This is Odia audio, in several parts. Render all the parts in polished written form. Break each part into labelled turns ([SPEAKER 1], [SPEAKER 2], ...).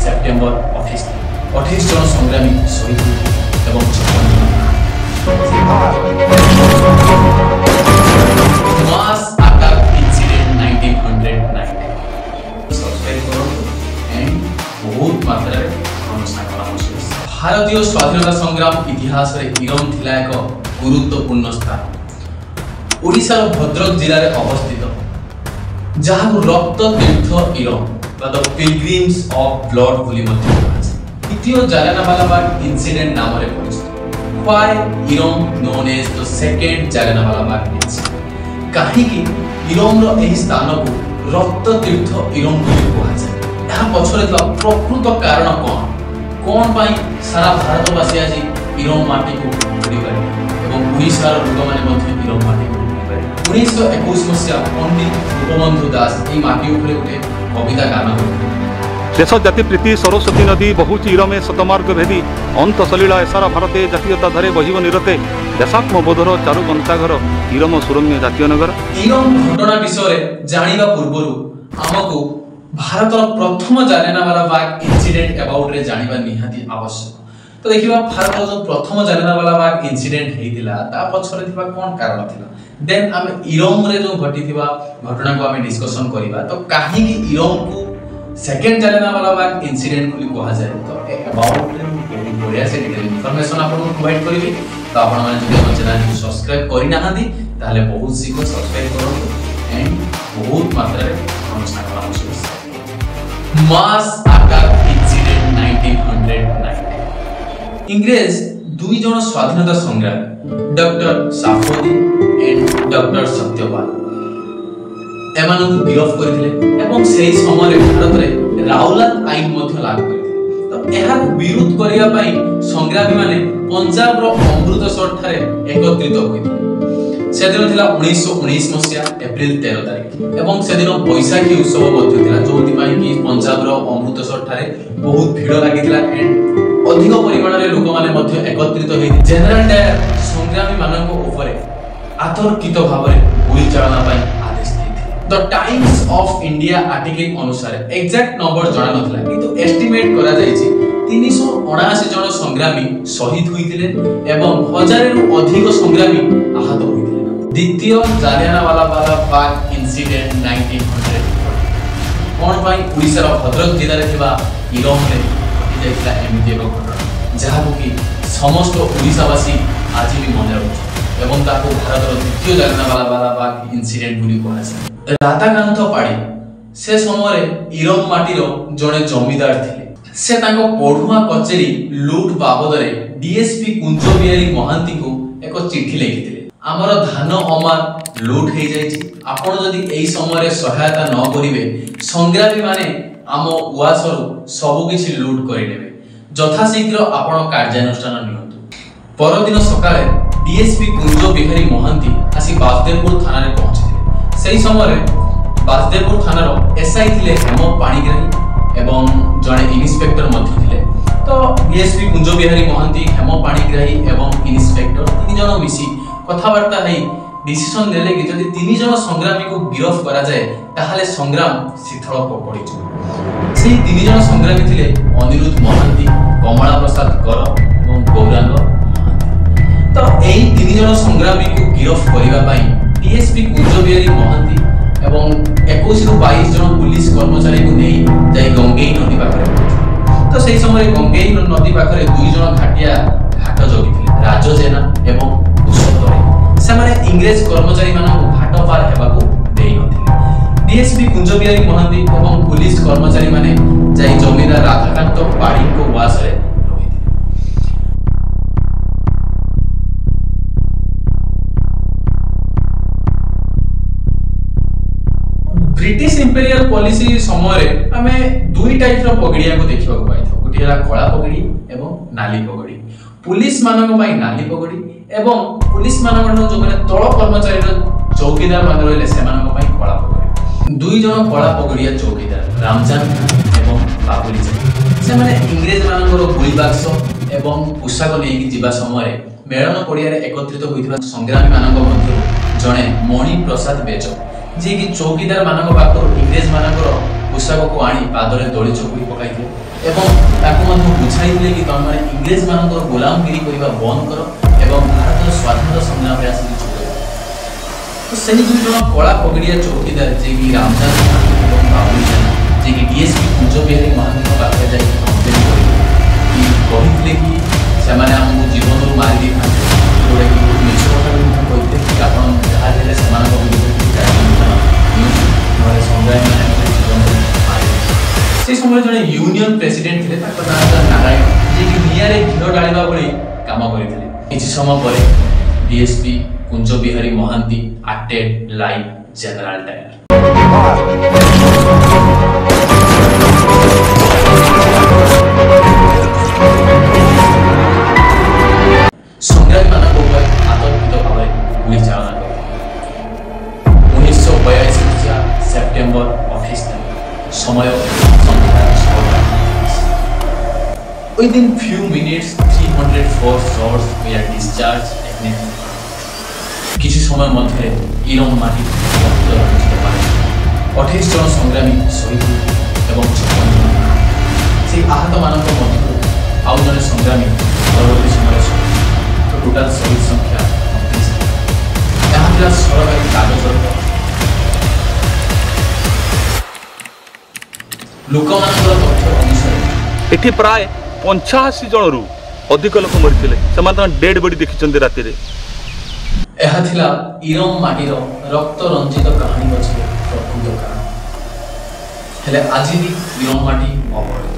[SPEAKER 1] ସେପ୍ଟେମ୍ବର 28 ତାରିଖ। 28 ଜଣ ସଂଗ୍ରାମୀ ଶହୀଦ ହୋଇଥିଲେ ଏବଂ 56 ଜଣ। Mass attack incident 1919। Subscribe କରନ୍ତୁ ଏଣ୍ଡ ବହୁତ ମାତ୍ରାରେ ଆମ ସାଙ୍ଗମାନଙ୍କ ସହିତ। ଭାରତୀୟ ସ୍ୱାଧୀନତା ସଂଗ୍ରାମ ଇତିହାସରେ ଇରମ ଥିଲା ଏକ ଗୁରୁତ୍ୱପୂର୍ଣ୍ଣ ସ୍ଥାନ। ଓଡ଼ିଶାର ଭଦ୍ରକ ଜିଲ୍ଲାରେ ଅବସ୍ଥିତ, ଯାହାକୁ ରକ୍ତ ତୀର୍ଥ ଇରମ ବା ଦ ପିଲଗ୍ରିମ୍ସ ଅଫ୍ ବ୍ଲଡ୍ ବୋଲି ମଧ୍ୟ କୁହାଯାଏ। ଦ୍ୱିତୀୟ ଜାଲିଆନାୱାଲାବାଗ ଇନସିଡେଣ୍ଟ ନାମରେ ପରିଚିତ। Why Iram known as the second Jallianwala Bagh incident? କାହିଁକି ଇରମର ଏହି ସ୍ଥାନକୁ ରକ୍ତ ତୀର୍ଥ ଇରମ ବୋଲି କୁହାଯାଏ? ଏହା ପଛରେ ଥିବା ପ୍ରକୃତ କାରଣ କ'ଣ? କ'ଣ ପାଇଁ ସାରା ଭାରତବାସୀ ଆଜି ଇରମ ମାଟିକୁ ଭୁଲି ପାରିବେ ଏବଂ ଓଡ଼ିଶାର ଲୋକମାନେ ମଧ୍ୟ ଇରମ ମାଟିକୁ ଭୁଲି ପାରିବେ? 1921 ମସିହା ପଣ୍ଡିତ ଗୋପବନ୍ଧୁ ଦାସ ଏହି ମାଟି ଉପରେ ଗୋଟେ କବିତା ଗାନ କରିଥିଲେ।
[SPEAKER 2] ଦେଶ ଜାତି ପ୍ରୀତି ସରସ୍ୱତୀ ନଦୀ ବହୁଛି ଇରମେ ଶତମାର୍ଗ ଭେଦି, ଅନ୍ତ ସଲିଳା ଏସାରା ଭାରତେ ଜାତୀୟତା ଧରେ ବହିବ ନିରତେ, ଦେଶାତ୍ମବୋଧର ଚାରୁ ଗନ୍ତାଘର ଇରମ ସୁରମ୍ୟ ଜାତୀୟ ନଗର।
[SPEAKER 1] ଇରମ ଘଟଣା ବିଷୟରେ ଜାଣିବା ପୂର୍ବରୁ ଆମକୁ ଭାରତର ପ୍ରଥମ ଜାଲିଆନାୱାଲା ବାଗ ଇନସିଡେଣ୍ଟ ଆବାଉଟରେ ଜାଣିବା ନିହାତି ଆବଶ୍ୟକ। ତ ଦେଖିବା ଭାରତର ଯେଉଁ ପ୍ରଥମ ଜାଲିଆନାୱାଲା ବାଗ ଇନସିଡେଣ୍ଟ ହେଇଥିଲା ତା ପଛରେ ଥିବା କ'ଣ କାରଣ ଥିଲା। ଦେନ୍ ଆମେ ଇରମରେ ଯେଉଁ ଘଟିଥିବା ଘଟଣାକୁ ଆମେ ଡିସ୍କସନ୍ କରିବା। ତ କାହିଁକି ଇରମକୁ ସେକେଣ୍ଡ ଜାଲିଆନାୱାଲା ବାଗ ଇନସିଡେଣ୍ଟ ବୋଲି କୁହାଯାଏ, ତ ଏ ଆବାଉଟରେ ମୁଁ ବହୁତ ବଢ଼ିଆ ସେ ଡିଟେଲ ଇନଫର୍ମେସନ୍ ଆପଣଙ୍କୁ ପ୍ରୋଭାଇଡ୍ କରିବି। ତ ଆପଣମାନେ ଯଦି ଆମ ଚ୍ୟାନେଲକୁ ସବସ୍କ୍ରାଇବ୍ କରିନାହାନ୍ତି ତାହେଲେ ବହୁତ ଶୀଘ୍ର ସବସ୍କ୍ରାଇବ୍ କରନ୍ତୁ ଏଣ୍ଡ ବହୁତ ମାତ୍ରାରେ ଆମ ସାଙ୍ଗମାନଙ୍କ ସହିତ share କରନ୍ତୁ। ମାସ୍ ଆଟାକ୍ ଇନସିଡେଣ୍ଟ 1919। ଇଂରେଜ ଦୁଇ ଜଣ ସ୍ୱାଧୀନତା ସଂଗ୍ରାମୀ ଡକ୍ଟର ସାଫୋଦି ଏଣ୍ଡ ଡକ୍ଟର ସତ୍ୟପାଲ ଏମାନଙ୍କୁ ଗିରଫ କରିଥିଲେ ଏବଂ ସେହି ସମୟରେ ଭାରତରେ ରାଉଲାତ ଆଇନ ମଧ୍ୟ ଲାଗୁ କରିଥିଲେ। ତ ଏହାକୁ ବିରୋଧ କରିବା ପାଇଁ ସଂଗ୍ରାମୀମାନେ ପଞ୍ଜାବର ଅମୃତସର ଠାରେ ଏକତ୍ରିତ ହୋଇଥିଲେ। ସେଦିନ ଥିଲା 1919 ମସିହା ଏପ୍ରିଲ 13 ତାରିଖ ଏବଂ ସେଦିନ ବୈଶାଖୀ ଉତ୍ସବ ମଧ୍ୟ ଥିଲା, ଯୋଉଥିପାଇଁ କି ପଞ୍ଜାବର ଅମୃତସର ଠାରେ ବହୁତ ଭିଡ଼ ଲାଗିଥିଲା ଏଣ୍ଡ ଅଧିକ ପରିମାଣରେ ଲୋକମାନେ ମଧ୍ୟ ଏକତ୍ରିତ ହୋଇ ଜେନେରାଲ ଡାୟର ସଂଗ୍ରାମୀମାନଙ୍କ ଉପରେ ଆତର୍କିତ ଭାବରେ ଗୁଳି ଚାଳନା ପାଇଁ ଆଦେଶ ଦେଇଥିଲେ। The Times of India article ଅନୁସାରେ ଏକ୍ଜାକ୍ଟ ନମ୍ବର ଜଣା ନଥିଲା, କିନ୍ତୁ ଏଷ୍ଟିମେଟ କରାଯାଇଛି 379 ଜଣ ସଂଗ୍ରାମୀ ଶହୀଦ ହୋଇଥିଲେ ଏବଂ 1000ରୁ ଅଧିକ ସଂଗ୍ରାମୀ ଆହତ ହୋଇଥିଲେ। ଦ୍ୱିତୀୟ ଜାଲିଆନାୱାଲା ବାଗ ଇନସିଡେଣ୍ଟ 1940। କ'ଣ ପାଇଁ ଓଡ଼ିଶାର ଭଦ୍ରକ ଜିଲ୍ଲାରେ ଥିବା ଇରମରେ ଘଟିଯାଇଥିଲା ଏମିତି ଏକ ଘଟଣା, ଯାହାକୁ କି ସମସ୍ତ ଓଡ଼ିଶାବାସୀ ଆଜି ବି ମନେ ରଖୁଛନ୍ତି ଏବଂ ତାକୁ ଭାରତର ଦ୍ୱିତୀୟ ଜାଲିଆନାୱାଲା ବାଗ ଇନସିଡେଣ୍ଟ ବୋଲି କୁହାଯାଏ। ରାଧାକାନ୍ତ ପାଢ଼ୀ ସେ ସମୟରେ ଇରମ ମାଟିର ଜଣେ ଜମିଦାର ଥିଲେ। ସେ ତାଙ୍କ ପଢୁଆ କଚେରୀ ଲୁଟ ବାବଦରେ ଡିଏସପି କୁଞ୍ଜ ବିହାରୀ ମହାନ୍ତିଙ୍କୁ ଏକ ଚିଠି ଲେଖିଥିଲେ। ଆମର ଧାନ ଅମାର ଲୁଟ ହେଇଯାଇଛି, ଆପଣ ଯଦି ଏହି ସମୟରେ ସହାୟତା ନ କରିବେ ସଂଗ୍ରାମୀମାନେ ଆମ ଉଆସରୁ ସବୁକିଛି ଲୁଟ କରିନେବେ, ଯଥାଶୀଘ୍ର ଆପଣ କାର୍ଯ୍ୟାନୁଷ୍ଠାନ ନିଅନ୍ତୁ। ପରଦିନ ସକାଳେ ଡିଏସପି କୁଞ୍ଜ ବିହାରୀ ମହାନ୍ତି ଆସି ବାସୁଦେବପୁର ଥାନାରେ ପହଞ୍ଚିଥିଲେ। ସେହି ସମୟରେ ବାସୁଦେବପୁର ଥାନାର ଏସ୍ଆଇ ଥିଲେ ହେମ ପାଣିଗ୍ରାହୀ ଏବଂ ଜଣେ ଇନ୍ସପେକ୍ଟର ମଧ୍ୟ ଥିଲେ। ତ ଡିଏସପି କୁଞ୍ଜ ବିହାରୀ ମହାନ୍ତି, ହେମ ପାଣିଗ୍ରାହୀ ଏବଂ ଇନ୍ସପେକ୍ଟର ତିନି ଜଣ ମିଶି କଥାବାର୍ତ୍ତା ହେଇ ଡିସିସନ ନେଲେ କି ଯଦି ତିନି ଜଣ ସଂଗ୍ରାମୀକୁ ଗିରଫ କରାଯାଏ ତାହେଲେ ସଂଗ୍ରାମ ଶିଥିଳ ପଡ଼ିଯିବ। ସେହି ତିନି ଜଣ ସଂଗ୍ରାମୀ ଥିଲେ ଅନିରୁଦ୍ଧ ମହାନ୍ତି, କମଳା ପ୍ରସାଦ କର ଏବଂ ଗୌରାଙ୍ଗ ମହାନ୍ତି। ତ ଏହି ତିନି ଜଣ ସଂଗ୍ରାମୀକୁ ଗିରଫ କରିବା ପାଇଁ ଡିଏସପି କୁଞ୍ଜ ବିହାରୀ ମହାନ୍ତି ଏବଂ 21ରୁ 22 ଜଣ ପୁଲିସ କର୍ମଚାରୀଙ୍କୁ ନେଇ ଯାଇ ଗଙ୍ଗେଇ ନଦୀ ପାଖରେ ପହଞ୍ଚିଲେ। ତ ସେହି ସମୟରେ ଗଙ୍ଗେଇ ନଦୀ ପାଖରେ ଦୁଇ ଜଣ ଘାଟିଆ ଘାଟ ଜଗିଥିଲେ, ରାଜ ଜେନା ଏବଂ କୁଶତରେ। ସେମାନେ ଇଂରେଜ କର୍ମଚାରୀମାନଙ୍କୁ ଘାଟ ପାର ହେବାକୁ ଦେଇନଥିଲେ। ଡିଏସପି କୁଞ୍ଜ ବିହାରୀ ମହାନ୍ତି ଏବଂ ପୁଲିସ କର୍ମଚାରୀମାନେ ଯାଇ ଜମିଦାର ରାଧାକାନ୍ତ ପାଢ଼ୀଙ୍କ ଉଆସରେ ରହିଥିଲେ। ବ୍ରିଟିଶ ଇମ୍ପେରିଆଲ ପଲିସି ସମୟରେ ଆମେ ଦୁଇ ଟାଇପର ପଗଡ଼ିଆକୁ ଦେଖିବାକୁ ପାଇଥାଉ। ଗୋଟିଏ ହେଲା କଳା ପଗଡ଼ି ଏବଂ ନାଲି ପଗଡ଼ି। ପୁଲିସ ମାନଙ୍କ ପାଇଁ ନାଲି ପଗଡ଼ି ଏବଂ ପୁଲିସ ମାନଙ୍କଠାରୁ ଯୋଉମାନେ ତଳ କର୍ମଚାରୀର ଚୌକିଦାର ମାନେ ରହିଲେ ସେମାନଙ୍କ ପାଇଁ କଳା ପଗଡ଼ି। ଦୁଇ ଜଣ କଳା ପଗଡ଼ିଆ ଚୌକିଦାର ରାମଜାନ ଏବଂ ବାବୁଲି ଚାନ୍ଦ, ସେମାନେ ଇଂରେଜ ମାନଙ୍କର ଗୁଳି ବାକ୍ସ ଏବଂ ପୋଷାକ ନେଇକି ଯିବା ସମୟରେ ମେଳନ ପଡ଼ିଆରେ ଏକତ୍ରିତ ହୋଇଥିବା ସଂଗ୍ରାମୀ ମାନଙ୍କ ମଧ୍ୟରୁ ଜଣେ ମଣି ପ୍ରସାଦ ବେଜ, ଯିଏକି ଚୌକିଦାର ମାନଙ୍କ ପାଖରୁ ଇଂରେଜ ମାନଙ୍କର ପୋଷାକକୁ ଆଣି ପାଦରେ ଦଳି ଚକୁଡ଼ି ପକାଇଥିଲେ ଏବଂ ତାକୁ ମଧ୍ୟ ବୁଝାଇଥିଲେ କି ତମେମାନେ ଇଂରେଜମାନଙ୍କର ଗୋଲାମଗିରି କରିବା ବନ୍ଦ କର ଏବଂ ଭାରତର ସ୍ୱାଧୀନତା ସଂଗ୍ରାମରେ ଆସିକି ଯୋଗ ଦିଅ। ତ ସେହି ଦୁଇ ଜଣ କଳା ପଗଡ଼ିଆ ଚୌକିଦାର, ଯିଏକି ରାମଦାସ ମହାନ୍ତି ଏବଂ ବାବୁଲି ଜେନା, ଯିଏକି ଡିଏସ୍ପି କୁଞ୍ଜ ବିହାରୀ ମହାନ୍ତିଙ୍କ ପାଖରେ ଯାଇକି କମ୍ପ୍ଲେନ୍ କରିଥିଲେ କି କହିଥିଲେ କି ସେମାନେ ଆମକୁ ଜୀବନରୁ ମାରି ଦେଇଥାନ୍ତେ, ଯେଉଁଟାକି ବହୁତ ମିଛ କଥା ବି ମଧ୍ୟ କହିଥିଲେ କି ଆପଣ ଯାହା ହେଲେ ସେମାନଙ୍କ ବିରୁଦ୍ଧରେ କିଛି କାର୍ଯ୍ୟାନୁଷ୍ଠାନ ନିଅନ୍ତୁ, ନହେଲେ ସଂଗ୍ରାମୀମାନେ ଆମକୁ ଜୀବନରୁ ମାରି ଦେଇଥାନ୍ତେ। ସେ ସମୟରେ ଜଣେ ୟୁନିୟନ ପ୍ରେସିଡେଣ୍ଟ ଥିଲେ, ତାଙ୍କ ନାଁ ଥିଲା ନାରାୟଣ, ଯିଏକି ନିଆଁରେ ଘିଅ ଢାଳିବା ଭଳି କାମ କରିଥିଲେ। କିଛି ସମୟ ପରେ DSP Kunja Bihari Mohanty acted like General Dyer. ସଂଗ୍ରାମୀମାନଙ୍କ ଉପରେ ଆତଙ୍କିତ ଭାବରେ ଗୁଳି ଚାଳନା କରିଥିଲେ। 1942 ମସିହା ସେପ୍ଟେମ୍ବର 28 ତାରିଖ, ସମୟ ସନ୍ଧ୍ୟା 6ଟା। Within few minutes, 304 shots were discharged against। କିଛି ସମୟ ମଧ୍ୟରେ ଇରମ ମାଟି ରକ୍ତ ରଞ୍ଜିତ ପାରେ। 28 ଜଣ ସଂଗ୍ରାମୀ ଶହୀଦ ହୋଇଥିଲେ ଏବଂ 56 ଜଣ ଆହତ। ସେହି ଆହତମାନଙ୍କ ମଧ୍ୟରୁ ଆଉ ଜଣେ ସଂଗ୍ରାମୀ ପରବର୍ତ୍ତୀ ସମୟରେ ଶହୀଦ। ତ ଟୋଟାଲ ଶହୀଦ ସଂଖ୍ୟା 29 ଥିଲା। ଏହା ଥିଲା ସରକାରୀ କାଗଜର ତଥ୍ୟ। ଲୋକମାନଙ୍କର ତଥ୍ୟ ଅନୁସାରେ
[SPEAKER 2] ଏଠି ପ୍ରାୟ 85 ଜଣରୁ ଅଧିକ ଲୋକ ମରିଥିଲେ। ସେମାନେ ତାଙ୍କ ଡେଡ୍ ବଡି ଦେଖିଛନ୍ତି ରାତିରେ।
[SPEAKER 1] ଏହା ଥିଲା ଇରମ ମାଟିର ରକ୍ତ ରଞ୍ଜିତ କାହାଣୀ ପଛରେ ପ୍ରକୃତ କାରଣ। ହେଲେ ଆଜି ବି ଇରମ ମାଟି ଅବହେଳିତ।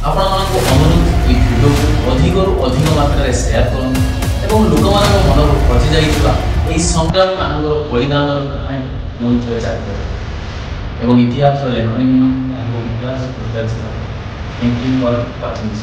[SPEAKER 1] ଆପଣମାନଙ୍କୁ ଅନୁରୋଧ, ଏହି ଭିଡ଼ିଓକୁ ଅଧିକରୁ ଅଧିକ ମାତ୍ରାରେ ସେୟାର କରନ୍ତୁ ଏବଂ ଲୋକମାନଙ୍କ ମନରୁ ହଜି ଯାଇଥିବା ଏହି ସଂଗ୍ରାମୀମାନଙ୍କର ବଳିଦାନର କାହାଣୀ ପୁଣି ଥରେ ଜାରି ଏବଂ ଇତିହାସର ଲେଖନୀ ଏହାକୁ ଇତିହାସ। Thank you for watching.